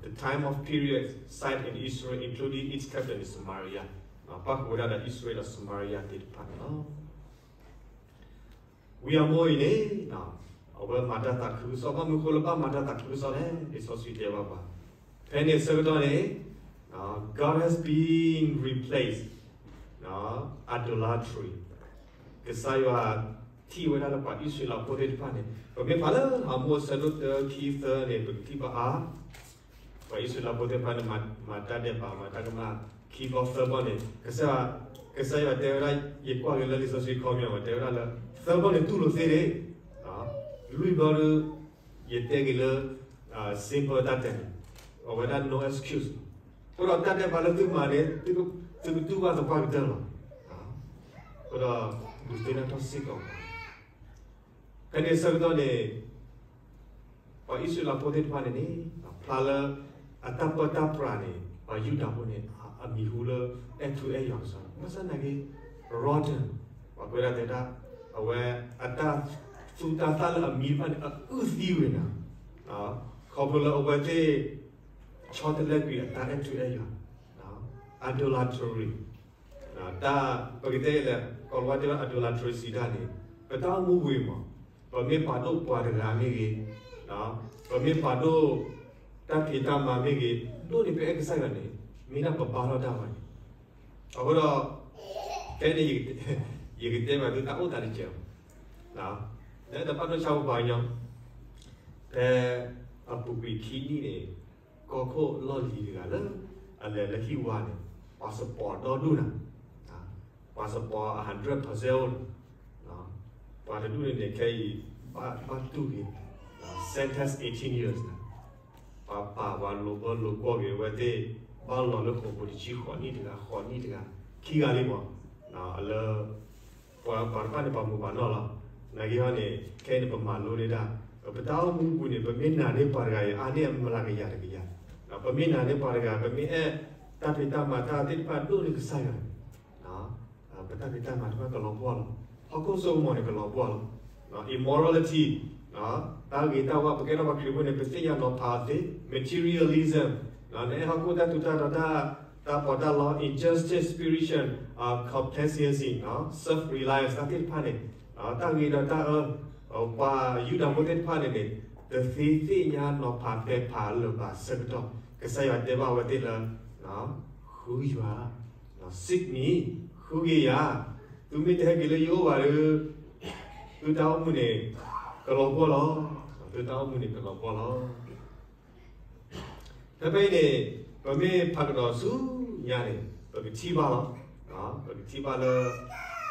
the time of period site in Israel, including its capital in Samaria, ပၣ်ဃုာ်ဝဲဒၣ်ဒီး အံၣ်စရ့လးဒီး Samaria သ့ၣ်တဖၣ်န့ၣ်လီၤ. ဝံအၤမိၣ်အံၤန့ၣ် အဝဲမၤတၢ်သးခုကစီၣ်, ဘၣ်မနုၤအဃိလၢဘၣ်မၤတၢ်သးခုကစီၣ်လဲၣ်, လံာ်စီဆှံတဲဘၣ်ပှၤ, ဖဲန့ၣ်အဆၢကတီၢ်န့ၣ် God has been replaced idolatry, ကစၢ်ယွၤထံၣ်ဝဲဒၣ်လၢပှၤအံၣ်စရ့လးဖိသ့ၣ်တဖၣ်န့ၣ်, ပမ့ၢ်ဖးလၢ ဟးမိၣ် အဆၢဒိၣ်တၢ ခံ သၢန့ၣ် ပကထံၣ်ဘၣ်အါ ပှၤအံၣ်စရ့လးဖိသ့ၣ်တဖၣ်န့ၣ် မၤတၢ်ဒဲးဘး မၤတၢ်ကမၣ် ခံဘီသၢဘီန့ၣ် ကစၢ်ယွၤတဲဝဲဒၣ်, ယကွၢ်က့ၤလၢလံာ်စီဆှံခီပညီ တဲဝဲဒၣ်လၢ သၢဘီန့ၣ်တူၢ်လိာ်သ့န့ၣ်, လွံၢ်ဘီဒီး ယတဲက့ၤလၢ simple တၢ်တဲန့ၣ် အဝဲဒၣ် no excuse, အဃိဒီးတၢ်ဒဲးဘးလၢသုမၤန့ၣ် သုကတူၢ်ဘၣ်သပှၢ်ကတၢၢ်လီၤ. အဃိဒီး ဒုးသ့ၣ်နီၣ်ထီၣ်စ့ၢ်ကီး ဖဲန့ၣ်ဆၢကတီၢ်န့ၣ် ပှၤအံၣ်စရ့လးဖိသ့ၣ်တဖၣ်န့ၣ်န့ၣ် ဖျါလၢအတၢ်ပၢတၢ်ပြးန့ၣ် ပှၤယူဒၤဖိန့ၣ် အမံၤဟူလၢအဲၣ်ထူအဲၣ်ယွၤကစၢ်လီၤ. ဘၣ်ဆၣ်သနာ်က့ rotten ပှၤကွဲးဒၣ်တဲဒၣ် အဝဲအတၢ်သူၣ်တၢ်သၣ်လၢအမံတဖၣ်န့ၣ် အအုၣ်သံဝဲနၤ ခီဖျိလၢအဝဲသ့ၣ် ဆီတလဲကွံာ်အတၢ်အဲၣ်ထူအဲၣ်ယွၤ idolatry တၢ်ပကတဲလဲၣ် ကီၤလၤဝါတဲဝဲ idolatry စံးတၢ်န့ၣ် ပတၢ်အိၣ်မူဝံၤမး ပမ့ၢ်ပာ်ဒိၣ်ပှၤတဂၤမ့ၢ်ဂ့ၤ, ပမ့ၢ်ပာ်ဒိၣ်တၢ်ဖံးတၢ်မၤမ့ၢ်ဂ့ၤ, ဒိၣ်န့ၣ်ပအဲၣ်ကစၢ်ယွၤန့ၣ် မ့ၢ်ဒၣ်ပဘါထီၣ်တၢ်ဘၣ်န့ၣ်. အဃိဒီး ဖဲန့ၣ် ယကတဲဘၣ်သုတၢ်အိၣ်သးတစဲးလီၤ. လၢတၢ်ဘၣ်ဒိဆါပှၤကညီ ဖဲအပူၤကွံာ်ခံနံၣ်န့ၣ် ကီၢ်ခိၣ်လီၢ်လံၤတဂၤလၢ အလဲၤလၢဟံၣ်ဝါန့ၣ် passport ဒီဒူၣ်နၤ, passport အ hundred percent အိၣ်နၤ, ပှၤတဒူၣ်န့ၣ်န့ၣ် ခဲအံၤ ဘၣ်တူၢ်က့ၤ sentence eighteen years နၤ, ပှၤပာ်ပှၤလိာ်ဘၢလိာ်ကွီၢ်က့ၤဝဲသ့ၣ် ဘၣ်လီၤလၢဃိာ်ပူၤတဆံဃိးနံၣ်တဂၤ ဃိးနံၣ်တဂၤ ခံဂၤလံမး, လၢ ပှၤပှၤတဖၣ်န့ၣ် ပှၤမုာ်ပှၤနီၢ်လီၤ. နာ်က့ဟီန့ၣ် ခဲအံၤန့ၣ် ပမၤလိန့ၢ်ဒၣ် ပတၢ်အိၣ်မူပူၤန့ၣ် ပမ့ၢ်နာ်န့ၢ်ပှၤတဂၤအံၤ အါန့ၢ်အမျးကယၤတကယၤ, ပမ့ၢ်နာ်န့ၢ်ပှၤတဂၤ ပမ့ၢ်အဲၣ်တၢ်ဖံးတၢ်မၤတၢ်သ့ၣ်တဖၣ်ဒိၣ်န့ၢ်ကစၢ်ယွၤန့ၣ် ပတၢ်ဖံးတၢ်မၤတဖၣ်ကလီၤပှီၢ်လီၤ. ဟီၣ်ခိၣ်စိကမီၤန့ၣ် ကလီၤပှီၢ်လီၤ. immorality တၢ်ဂ့ၤတၢ်ဝါ ပကဲထီၣ်ပှၤခရံာ်ဖိန့ၣ် ပသ့ၣ်ညါနီၤဖးအီၤသ့, materialism နအဲၣ်ဟီၣ်ခိၣ်တၢ်ထူးတၢ်တီၤ တၢ်ပီးတၢ်လီ injustice, spiritual complacency, self-reliance တၢ်သ့ၣ်တဖၣ်န့ၣ် တၢ်ဂ့ၤဒီးတၢ်အၢ, ပှၤယူဒၤဖိသ့ၣ်တဖၣ်န့ၣ်န့ၣ် တသ့သ့ၣ်ညါနီၤဖးပဲာ်ဖးလၢၤဘၣ်ဆၢကတီၢ် ကစၢ်ယွၤတဲဘၣ်ဝဲသ့ၣ်လၢ ဃုယွၤ, seek me, ဃုက့ၤယၤ, သုမ့ၢ်တဟဲက့ၤလၢယအိၣ်ဘၣ်ဒီး သုတၢ်အိၣ်မူန့ၣ် ကလီၤပှီၢ်လီၤ. သုတၢ်အိၣ်မူန့ၣ် ကလီၤပှီၢ်လီၤ. ဖဲဖဲအံၤန့ၣ် ပမ့ၢ်ဖးကဒီးဆူညါန့ၣ် ပကထံၣ်ဘၣ်လီၤ. ပကထံၣ်ဘၣ်လၢ ပှၤ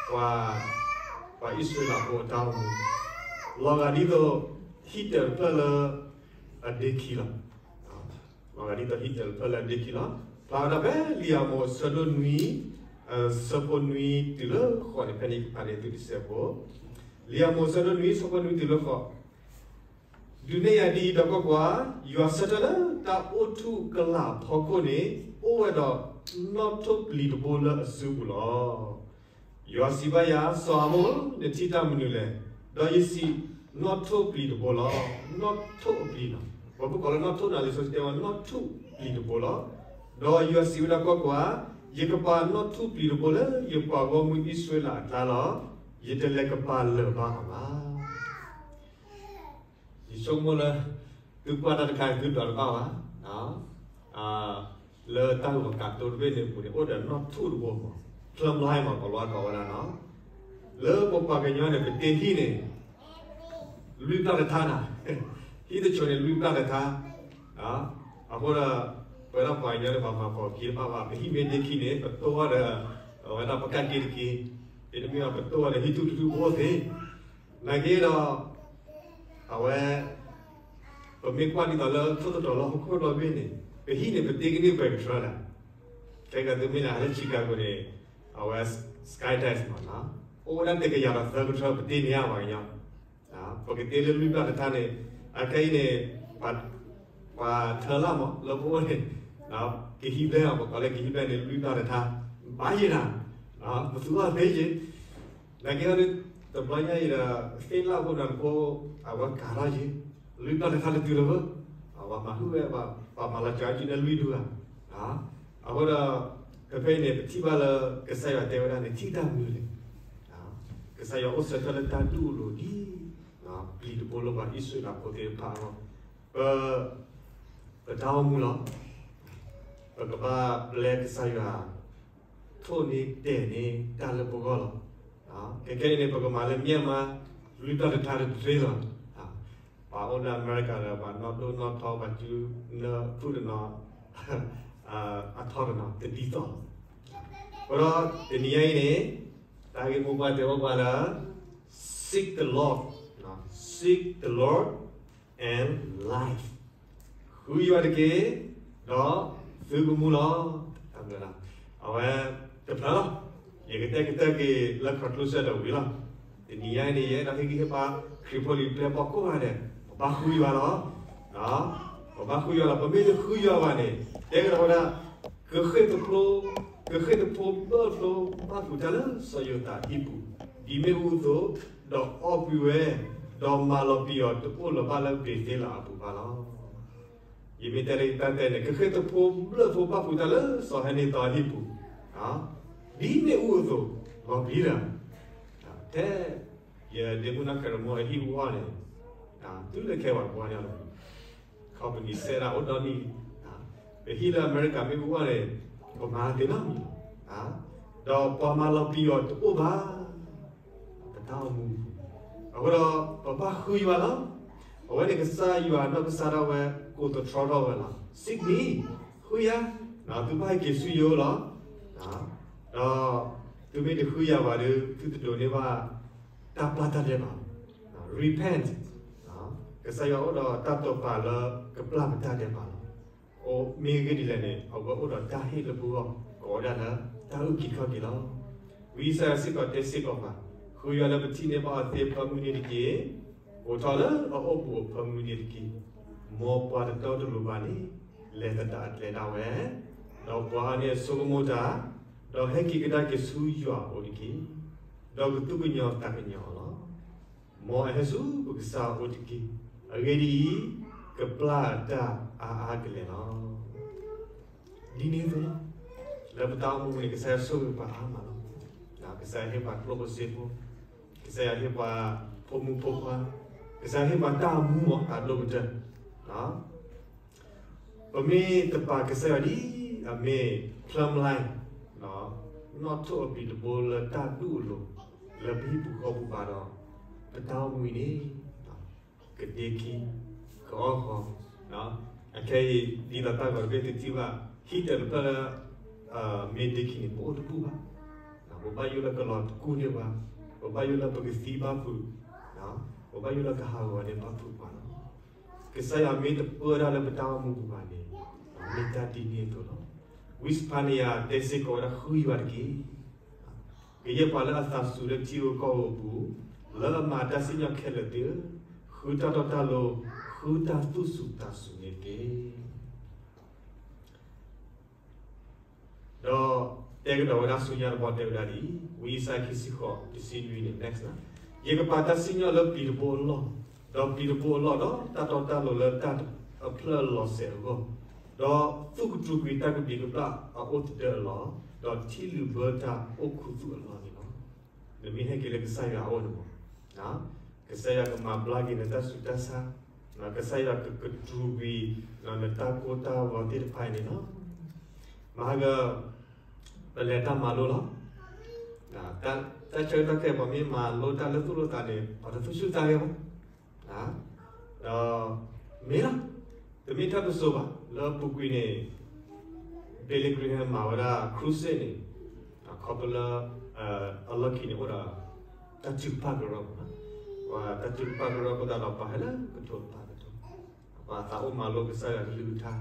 ပှၤအံၣ်စရ့လးဖိအတၢ်အိၣ်မူ လီၤဂာ်ဒ်သိး ဟံၣ်တၢၢ်တဖျၢၣ်လၢအဒ့ခံလီၤ. လီၤဂာ်ဒ်သိးဟံၣ်တၢၢ်တဖျၢၣ်လၢအဒ့ခံလီၤ. ဖျါဝဲဒၣ်ဖဲလံာ်ယၤမိၤ အဆၢဒိၣ်နွံ အဆၢဖိနွံတုၤလၢဃိးန့ၣ် ဖဲန့ၣ်ဖးန့ၣ်သုတစဲးဖိ, လံာ်ယၤမိၤ အဆၢဒိၣ်နွံ အဆၢဖိနွံတုၤလၢဃိး ဒုးနဲၣ်ယၤဒ်အံၤ, ဒီးကွၢ်ကွၢ်, ယွၤဆၢထၢၣ်လၢတၢ်အိၣ်ထူၣ်ကလာ်အဖီခိၣ်န့ၣ် အိၣ်ဝဲဒီးနီၣ်ထိၣ်ပျံၤတဘိလၢအစုပူၤလီၤ. ယွၤစံးဘၣ်ယၤ, စီၤအၤမိၣ်, နထံၣ်တၢ်မနုၤလဲၣ်. ဒီးယစံး, နီၣ်ထိၣ်ပျံၤတဘိလီၤ. နီၣ်ထိၣ်အပျံၤလီၤ. ပှၤဖိကိးလၢနီၣ်ထိၣ်နၤ လံာ်စီဆှံတဲဝဲ နီၣ်ထိၣ်ပျံၤတဘိလီၤ. ဒီးယွၤစံးဝဲဒၣ်, ကွၢ်ကွၢ်, ယကပာ်နီၣ်ထိၣ်ပျံၤတဘိလၢယပှၤဂီၢ်မုၢ်အံၣ်စရ့လးအကျါလီၤ. ယတလဲၤကပာ်လၢၤဘၣ်အီၤဘၣ်. ယဆိကမိၣ်လၢ သုကွၢ်တၢ်တခါ သုဒွးတဘၣ်ဘၣ်, လၢတၢ်ဂီၤကးတိၤတဘ့ၣ်န့ၣ်အပူၤန့ၣ် အိၣ်ဒီးနီၣ်ထိၣ်တဘိမး, plumb line မး ပှၤလီၤကိးဝဲဒၣ်နီၤ, လၢပပှၤကညီန့ၣ် ပတ့ဟံၣ်န့ၣ် လွံၢ်ပျၢ်တထါနၤ, ဟံၣ်တဆိးန့ၣ် လွံၢ်ပျၢ်တထါ, အဃိဒီး ပဝဲဒၣ်ပှၤကညီန့ၣ် ပှၤမၤပိာ်ခံတဘၣ်ဘၣ်, ပဟံၣ်မ့ၢ်ဒ့ခံန့ၣ် ပတိၢ်ဝဲဒီး အဝဲဒၣ်ပကၣ်က့ၤတက့ၢ်, မ့တမ့ၢ်ဘၣ် ပတိၢ်ဝဲဒီးဟံၣ်ထူၣ်တထူၣ်ဖိသ့ နာ်က့ဒီး အဝဲ ပမ့ၢ်ကွၢ်ဒ်သိးလၢထိၣ်သတြီၤလၢဟီၣ်ခိၣ်ဒီဘ့ၣ်န့ၣ် ပဟံၣ်န့ၣ် ပတ့ကန့ၢ်ပှဲၤကထြၢလၢ်, ခဲကဲသုမ့ၢ်လဲၤဟးလၢ Chicago န့ၣ် အဝဲ Skytrax မး, အိၣ်ဝဲဒၣ်တကယၤဒီးသၢကထြၢ ပတ့န့ၢ်ဧါ ပှၤကညီ, ပကတ့လၢလွံၢ်ပျၢ်တထါန့ၣ် အခဲအံၤန့ၣ် ပှၤထၢလၢ်မး လၢပအိၣ်န့ၣ် ကဟံးဘျဲၣ်အီၤ ပကိးလၢကဟံးဘျဲၣ်န့ၣ် လွံၢ်ပျၢ်တထါ, ဘၣ်ယဲနၤ, ပသူအီၤသ့ယဲ နာ်က့ဒီး တဘျီညါအံၤဒီး သ့ၣ်လၣ်ဖိနၤတဖိ အဝဲကၤထီၣ်ယဲ လွံၢ်ပျၢ်တထါတတုၤလၢၤဘၣ်, ပှၤမၤဟုၣ်ဝဲ ပှၤမၤလီၤစှၤက့ၤလၢလွံၢ်ဒူဧါ, အဃိဒီး ဖဲဖဲအံၤန့ၣ် ပထံၣ်ဘၣ်လၢ ကစၢ်ယွၤတဲဝဲဒၣ်န့ၣ် ထံၣ်တၢ်မနုၤလဲၣ်, ကစၢ်ယွၤအိၣ်ဆၢထၢၣ်လၢတၢ်ဒူၣ်လိာ်ဒ် ပျံၤတဘိလၢပှၤအံၣ်စရ့လးဖိသ့ၣ်တဖၣ်အဂီၢ်, ပ ပတၢ်အိၣ်မူလီၤ. ပကဘၣ်ပျဲကစၢ်ယွၤ ထိၣ်န့ၢ်တဲာ်န့ၢ်တၢ်လၢပဂီၢ်လီၤ. ခဲခဲအံၤန့ၣ် ပကမၤလၢ Myanmar လွံၢ်ပျၢ်တထါတသ့လီၤ. ပှၤအိၣ်လၢအမဲရကၤဒီး ပှၤနီၢ်ဒိၣ်နီၢ်ထီ ပှၤစုနၢဖုၣ်တနီၤ အထီတနီၤ တဒ်သိးလီၤ. အဃိဒီးတနံၤညါအံၤန့ၣ် တၢ်ဂ့ၢ်မိၢ်ပှၢ်တဲဘၣ်ပှၤလၢ seek the Lord, seek the Lord and life, ဃုယွၤတက့ၢ်, ဒီး သုကမူလီၤ. အဝဲတဖျၢၣ်လီၤ. ယကတဲကတၢၢ်က့ၤလၢ conclusion ဒီးဝံၤလီၤ. တနံၤညါအံၤန့ၣ် ယအဲၣ်ဒိးဟ့ၣ်ဂံၢ်ဟ့ၣ်ဘါ ခရံာ်ဖိလံၤပျဲၢ်ဘီၣ်ကိးဂၤဒဲး ပဘၣ်ဃုယွၤလီၤ. ပဘၣ်ဃုယွၤလီၤ. ပမ့ၢ်တဃုယွၤဘၣ်န့ၣ် တဲကဒီးဝဲဒၣ် ကဃ့ၢ်သဖိ, ကဃ့ၢ်သဖိဘျၢၣ်ဖိ ဘၣ်ဖှူးတၢ်လၢစီၤယိၤသးအဟံၣ်ပူၤ, ဒ်မ့ၣ်အူအသိး, ဒီးအီၣ်ကွံာ်ဝဲ, ဒီးမၤလီၤပံာ်အီၤတအိၣ်လၢၤဘၣ်လၢဘ့ၤသ့လးအပူၤဘၣ်လီၤ. ယမ့ၢ်တဲလၢယတၢ်တဲန့ၣ် ကဃ့ၢ်သဖိဘျၢၣ်ဖိဘၣ်ဖှူးတၢ်လၢစီၤဟဲန့ၤသီအဟံၣ်ပူၤ, ဒ်မ့ၣ်အူအသိး, လီၤပျံၤတၢ်, ထဲယဒ့မုၣ်နီၢ်ကရမီအဟံၣ်အဂီၢ်န့ၣ်, တုၤလၢခဲပှၤကွၢ်န့ၣ်လီၤ. company စဲဒၣ်အိၣ်ဒီနံၣ်, ပဟံၣ်လၢအမဲရကၤမ့ၣ်အူအဂီၢ်န့ၣ်, ပမၤသ့နီတမံၤ, ဒီးပှၤမၤလီၤပံာ်အီၤတအိၣ်ဘၣ် ပတၢ်အိၣ်မူပူၤ, အဃိဒီးပဘၣ်ဃုယွၤလီၤ. အဝဲန့ၣ်ကစၢ်ယွၤနီၢ်ကစၢ်ဒၣ်ဝဲ ကိးသတြီထီၣ်ဝဲလီၤ. Seek me, ဃုယၤ, သုဘၣ်ဟဲက့ၤဆူယအိၣ်လီၤ. ဒီးသုမ့ၢ်တဃုယၤဘၣ်ဒီး သုတဒိးန့ၢ်ဘၣ်တၢ်ပျၢ်တၢ်ဒဲးဘး, repent, ကစၢ်ယွၤအိၣ်ဒီးတၢ်တိာ်ပာ်လၢကပျၢ်ပတၢ်ဒဲးဘးလီၤ. အိၣ်မ့ၢ်ဂ့ၢ်ဒ်လဲၣ်န့ၣ် အဝဲအိၣ်ဒီးတၢ်ဟ့ၣ်လၢပဂီၢ် ကိးဝဲဒၣ်လၢတၢ်အုၣ်က့ၤခီၣ်က့ၤလီၤ. ဝံယၡါယၤစ့ၢ်ကီးတဲစ့ၢ်ကီးပှၤ, ဃုယွၤလၢပထံၣ်န့ၢ်ဘၣ်အီၤသ့အဖၢမုၢ်န့ၣ်တက့ၢ်. အိးထီၣ်လၢအအိၣ်ပူၤအဖၢမုၢ်န့ၣ်တက့ၢ်. မ်ပှၤတတီတလိၤဘၣ်န့ၣ် လဲၤသဒၣ်အကျဲဒၣ်ဝဲ, ဒီးပှၤအံၤန့ၣ်အဆိကမိၣ်တၢ်, ဒီးဟဲက့ၤကဒါက့ၤဆူယွၤအအိၣ်တက့ၢ်. ဒီးကသူၣ်ကညီၤသးကညီၤအီၤလီၤ. မ်အဟဲဆူပကစၢ်အအိၣ်တက့ၢ်. အဂ့ၢ်ဒ်အံၤ, ကပျၢ်တၢ်အါအါကလဲာ်လီၤ. ဒ်န့ၣ်အသိးလီၤ. လၢပတၢ်အိၣ်မူပူၤန့ၣ် ကစၢ်ယွၤဆိၣ်ဂ့ၤပှၤအါမးလီၤ. ကစၢ်ယွၤဟ့ၣ်ပှၤကျိၣ်ဖိစ့ဖိ, ကစၢ်ယွၤဟ့ၣ်ပှၤဖိမုၣ်ဖိခွါ, ကစၢ်ယွၤဟ့ၣ်ပှၤတၢ်မူအတၢ်ဒိၣ်ကတၢၢ် ပမ့ၢ်တပာ်ကစၢ်ယွၤဒ်အမ့ၢ် plumb line, နီၣ်ထိၣ်အဘျံးတဘိလၢတၢ်ဒူၣ်အလိၤ လၢပဟံၣ်ပူၤဃီပူၤဘၣ်ဒီး, ပတၢ်အိၣ်မူအံၤန့ၣ် ကဒ့ခံ, ကအီၣ်ဃီ, အခဲအံၤ ဒ်သိးတၢ်ဂီၤတဘ့ၣ်သုထံၣ်ဘၣ် ဟံၣ်တဖျၢၣ်လၢ မ့ၢ်ဒ့ခံန့ၣ် ပအိၣ်တဘူၣ်ဘၣ်. ပဘၣ်ယိၣ်လၢကလီၤတကူၣ်န့ၢ်ပှၤ, ပဘၣ်ယိၣ်လၢပကသံဘၣ်ဖုး, ပဘၣ်ယိၣ်လၢကဟးဂီၤန့ၢ်ဘၣ်ဖုးပှၤလီၤ. ကစၢ်ယွၤမ့ၢ်တပၢဒၣ်လၢပတၢ်အိၣ်မူပူၤဘၣ်န့ၣ်, မ့ၢ်တၢ်ဒ်န့ၣ်အသိးလီၤ. ဝံစဖါနယၤတဲစ့ၢ်ကီးဝဲဒၣ် ဃုယွၤတက့ၢ်. ကယဲၢ်ပှၤလၢအသးစူၤလၢထံဧိၤကီၢ်ဧိၤအပူၤ, လၢအမၤတၢ်စံၣ်ညီၣ်ခဲလၢာ်သ့ၣ်ဧၢ, ဃုတၢ်တီတၢ်လိၤ, ဃုတၢ်သူၣ်စူၤသးစူၤန့ၣ်တက့ၢ်. ဒီးတဲကဒီးဝဲဒၣ်ဆူညါတဘီတဲဝဲဒၣ်ဒ်အံၤ, ဝံယၡါယၤခံဆံဃိး တဆံနွံန့ၣ် next လီၤ. ယကပာ်တၢ်စံၣ်ညီၣ်လၢပျံၤတဘိအလီၢ်, ဒီးပျံၤတဘိအလီၢ်ဒီးတၢ်တီတၢ်လိၤလၢတၢ်အဖျၢၣ်လီၤစဲၤအဂီၢ်, ဒီးသူၣ်ကတြူာ်ကွံာ်တၢ်ကဘျံးကဘျၣ်အအိၣ်သဒၢအလီၢ်, ဒီးထံလုာ်ဘၢတၢ်အိၣ်ခူသူၣ်အလီၢ်န့ၣ်လီၤ. နမ့ၢ်ဟဲက့ၤလၢကစၢ်ယွၤအအိၣ်န့ၣ်မး, ကစၢ်ယွၤကမၤဘျါက့ၤနတၢ်ဆူးတၢ်ဆါ, ကစၢ်ယွၤကကတြူာ်ကွံာ် နတၢ်ကိၢ်တၢ်ဂီၤသ့ၣ်တဖၣ်အံၤန့ၣ်လီၤ. မဟါက ပလဲၤတၢ်မၤလိလီၤ. တၢ်ဆၢကတီၢ်ခဲအံၤ ပှၤမ့ၢ်မၤလိတၢ်လၢသူၣ်လၢသးန့ၣ် ပှၤတသူၣ်ဆူၣ်သးဂဲၤဘၣ်. ဒီးမ့ၢ်လီၤ, တမ့ၢ်တၢ်ပစိာ်ဘၣ်, လၢအပူၤကွံာ်န့ၣ် Billy Graham မၤဝဲဒၣ် crusade န့ၣ်, ခီဖျိလၢ အလီၢ်ခံန့ၣ်အိၣ်ဒီး တၢ်ထုကဖၣ်ကရၢမး, ပှၤတၢ်ထုကဖၣ်ကရၢအဃိသတးဒီး ပှၤဟဲလၢကထိတဖၣ်ကထိ, ပှၤသးအိၣ်မၤလိကစၢ်ယွၤကလုၢ်ကထါ.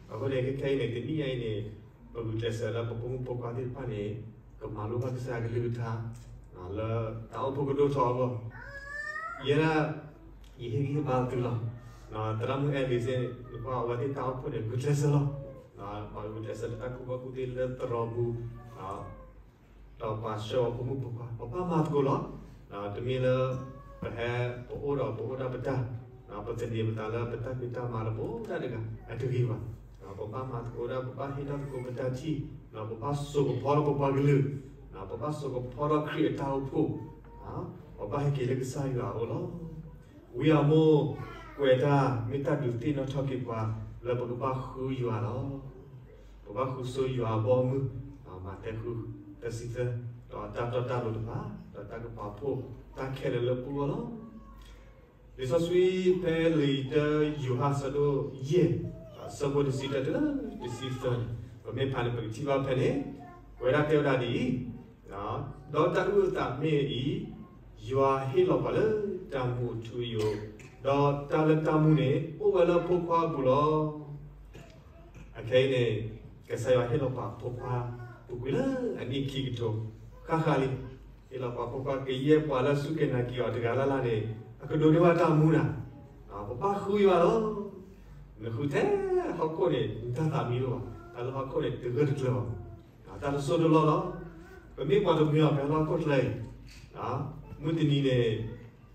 အဃိန့ၣ် ခဲခဲအံၤန့ၣ် တနံၣ်ညါအံၤန့ၣ် ပဂုာ်ကျဲးစၢးလၢပဖိမုၣ်ဖိခွါသ့ၣ်တဖၣ်န့ၣ် ကမၤလိဘၣ်ကစၢ်ယွၤကလုၢ်ကထါ လၢတၢ်အိၣ်ဖှိၣ်ကဒိၣ်ထီၣ်အဂီၢ်, ယဲဒၣ် ယဟ့ၣ်ဂံၢ်ဟ့ၣ်ဘါသုလီၤ. သရၣ်မုၣ်အဲၣ်ဒိးစ့ၢ် နကွၢ်အဝဲသ့ၣ်တၢ်အိၣ်ဖှိၣ်န့ၣ် ဂုာ်ကျဲးစၢးလီၤ. ပှၤဂုာ်ကျဲးစၢးလၢတၢ်ကူၣ်ဘၣ်ကူၣ်သ့လၢသရိာ်ပူၤ, ဒီးပှၤဆှၢအီၤဖိမုၣ်ဖိခွါ ပဘၣ်မၤသကိးလီၤ. တမ့ၢ်လၢ ပဟဲ ပအိၣ်ဒီးပအိၣ်ဒၣ်ပတၢ်, ပသန့ၤပသးလၢပတၢ်ဖံးတၢ်မၤတဘိတၢ်တဂၤ အတဂ့ၤဘၣ်. ပဘၣ်မၤသကိးဒၣ် ပဘၣ်ဟ့ၣ်ထီၣ်သကိးပတၢ်ထံၣ်, ပဘၣ်စိာ်ကဖီထီၣ်ပပှၤကလုာ်, ပဘၣ်စိာ်ကဖီထီၣ်ခရံာ်အတၢ်အိၣ်ဖှိၣ်, ပဘၣ်ဟဲက့ၤလၢကစၢ်ယွၤအအိၣ်လီၤ. ဝံအမိၢ်ကွဲးတၢ် မ့ၢ်တၢ်ဒုးသ့ၣ်နီၣ်ထီၣ်က့ၤပှၤ လၢပကဘၣ်ဃုယွၤလီၤ. ပဘၣ်ဃုဆိယွၤအဘီအမုၢ်, မးသဲဃု သၢဆံသၢ, ဒီးတၢ်တီတၢ်လိၤတဖၣ်, ဒီးတၢ်ကပာ်ဖှိၣ်တၢ်ခဲလၢာ်လၢပဂီၢ်လီၤ. လံာ်စီဆှံဖဲလံာ်တၢယိၤဟၣ်အဆၢဒိၣ်ယဲၢ်, အဆၢဖိတဆံတၢတုၤလၢတဆံသၢန့ၣ်, ပမ့ၢ်ဖးန့ၣ် ပကထံၣ်ဘၣ်ဖဲန့ၣ်, ပဝဲဒၣ်တဲဝဲဒၣ်ဒ်အံၤ, ဒီးတၢ်အုၣ်အသးမ့ၢ်အအံၤ, ယွၤဟ့ၣ်လီၤပှၤလၢတၢ်မူအထူအယိာ်, ဒီးတၢ်လၢတၢ်မူန့ၣ် အိၣ်ဝဲလၢအဖိခွါအပူၤလီၤ. အခဲအံၤန့ၣ် ကစၢ်ယွၤဟ့ၣ်လီၤပှၤဖိခွါ ပူၤကွံာ်လၢအနံၣ်ခံကထိ ဃၣ်ဃၣ်လံ. ဟ့ၣ်လီၤပှၤဖိခွါ ကယဲၢ်ပှၤလၢစူၢ်က့ၤနာ်က့ၤအီၤတဂၤလၢ်လၢ်န့ၣ် အကဒိးန့ၢ်ဘၣ်တၢ်မူနၤ. ပဘၣ်ဃုယွၤလီၤ. နဃုထဲဟီၣ်ခိၣ်န့ၣ် နတၢ်သးမံတအိၣ်ဘၣ်. တၢ်လၢဟီၣ်ခိၣ်န့ၣ် တဂၢၢ်တကျၢၤဘၣ်. တၢ်တစိၢ်တလီၢ်လီၤ. ပမ့ၢ်ပှၤတမှံၤအီၤ ဖဲလၢဟီၣ်ခိၣ်ချၢအံၤ မုၢ်တနံၤန့ၣ်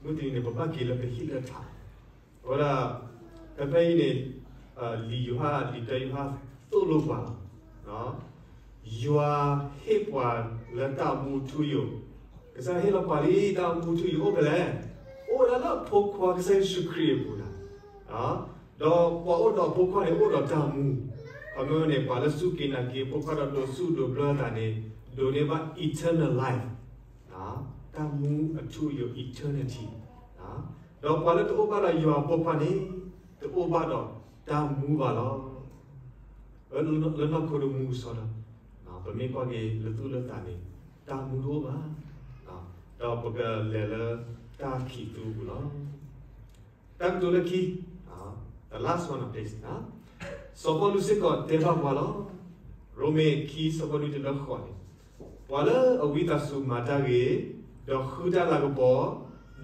မုၢ်တနံၤန့ၣ် ပဘၣ်က့ၤလၢပဟံၣ်လၢထး အဝဲဒၣ် ဖဲဖဲအံၤန့ၣ် လံာ်ယိၤဟၣ် လံာ်တၢယိၤဟၣ် သိၣ်လိပှၤလီၤ. ယွၤဟ့ၣ်ပှၤလၢတၢ်မူထူယိာ်, ကစၢ်ဟ့ၣ်လီၤပှၤလံ တၢ်မူထူယိာ်အိၣ်ဖဲလဲၣ်. အိၣ်ဝဲဒၣ်လၢအဖိခွါကစၢ်ယ့ၣ်ၡူးခရံာ်အပူၤလီၤ. ဒီးပှၤအိၣ်ဒီးအဖိခွါန့ၣ် အိၣ်ဒီးတၢ်မူ, ခီဖျိန့ၣ် ပှၤလၢစူၢ်က့ၤနာ်က့ၤအဖိခွါဒီးဒိးစူၢ်ဒိးဘျၢအသးန့ၣ် ဒိးန့ၢ်ဘၣ် eternal life တၢ်မူအထူအယိာ် eternity ဒီးပှၤလၢတအိၣ်ဘၣ်ဒီးယွၤအဖိခွါန့ၣ် တအိၣ်ဘၣ်ဒီးတၢ်မူဘၣ်လီၤ. လၢနီၢ်ခိတမူကစီဒီ, ပမ့ၢ်ကွၢ်က့ၤလၢသူၣ်လၢသးန့ၣ် တၢ်မူတအိၣ်ဘၣ်, ဒီးပကလဲၤလၢတၢ်ခံးသူအပူၤလီၤ. တၢ်ကတိၤလၢခံ, the last one of this, စီၤပီလူးစ့ၢ်ကီးတဲဘၣ်ပှၤလီၤ. ရိမ့ၤခံ ဆၢဖိနွံတုၤလၢဃိးန့ၣ်, ပှၤလၢအဝံသးစူၤမၤတၢ်ဂ့ၤ, ဒီးဃုတၢ်လၤကပီ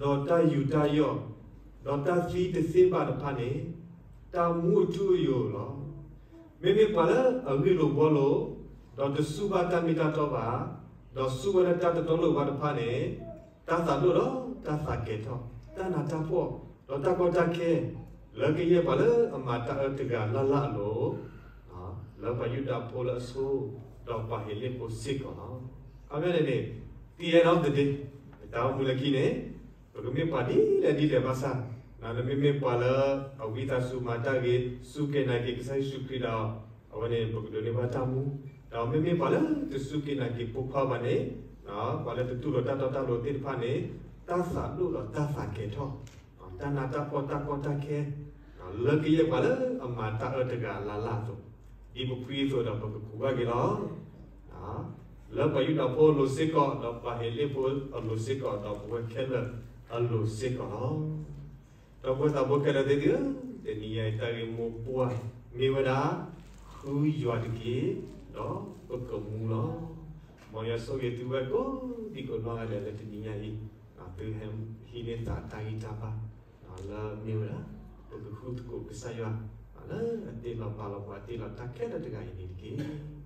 ၤ, ဒီးတၢ်ယူးတၢ်ယီၣ်, ဒီးတၢ်သံတသ့ဘၣ်တဖၣ်န့ၣ်, တၢ်မူအထူအယိာ်လီၤ. မ့မ့ၢ်ပှၤလၢအဂ့ၢ်လိာ်ဘှီလိာ်, ဒီးတစူၢ်ဘၣ်တၢ်မ့ၢ်တၢ်တီဘၣ်, ဒီးစူၢ်ဝဲလၢတၢ်တတီလိာ်ဘၣ်တဖၣ်န့ၣ်, တၢ်သးဒိၣ်ဒီးတၢ်သးကဲၤထီၣ်, တၢ်နးတၢ်ဖှီၣ်, ဒီးတၢ်ကီတၢ်ခဲ, လၢကယဲၢ်ပှၤလၢအမၤတၢ်အၢတဂၤလၢ်လၢ်အလိၤ, လၢပှၤယူဒၤဖိလၢအဆိ, ဒီးပှၤဟ့းလ့ၣ်ဖိစ့ၢ်ကီးလီၤ. အမ့ၢ်န့ၣ်န့ၣ်, the end of the day, တၢ်အိၣ်မူလၢခံန့ၣ်, ပကမ့ၢ်ပှၤဒ်လဲၣ်ဒ်လဲၣ်ဘၣ်ဆၣ်, နမ့မ့ၢ်ပှၤလၢအဝံသးစူၤမၤတၢ်ဂ့ၤ, စူၢ်က့ၤနာ်က့ၤကစၢ်ယ့ၣ်ၡူးခရံာ်ဒီး, အဝဲန့ၣ် ပကဒိးန့ၢ်ဘၣ်တၢ်မူ, ဒီးမ့မ့ၢ်ပှၤလၢတစူၢ်က့ၤနာ်က့ၤဖိခွါဘၣ်န့ၣ်, ပှၤလၢတတူၢ်လိာ်တၢ်တီတၢ်လိၤသ့ၣ်တဖၣ်န့ၣ်, တၢ်သးဒိၣ်ဒီးတၢ်သးကဲၤထီၣ်, တၢ်နးတၢ်ဖှီၣ်တၢ်ကီတၢ်ခဲ, လၢကယဲၢ်ပှၤလၢအမၤတၢ်အၢတဂၤလၢ်လၢ်အသိး, ဒ်ပဖှံအသိးဒီးပကကူးဘၣ်က့ၤလီၤ. လၢပှၤယူဒၤဖိအလိၤစ့ၢ်ကီး, ဒီးပှၤဟ့းလ့ၣ်ဖိအလိၤစ့ၢ်ကီး, ဒီးပဝဲခဲလၢာ်အလိၤစ့ၢ်ကီးလီၤ. ဒီပုၢ်ဝဲၢ်သးဘိခဲလၢာ်သ့ၣ်ဧၢ, တနံၤညါအံၤတၢ်ဂ့ၢ်မိၢ်ပှၢ်မ့ၢ်ဝဲဒၣ်, ဃုယွၤတက့ၢ်, ဒီးပကမူလီၤ. မ်ယွၤဆိၣ်ဂ့ၤသုဝဲကိးဒံကိးနီၢ်ဂၤဒဲးလၢတနံၤညါအံၤ, သုဟဲဟံးန့ၢ်သးတၢ်ဂံၢ်တၢ်ဘါ, လၢမ့ၢ်ဝဲဒၣ်, ပကဃုသကိးကစၢ်ယွၤ, လၢအတ့လီၤပာ်လီၤပှၤတ့လီၤတၢ်ခဲလၢာ်တဂၤအံၤန့ၣ်တက့ၢ်.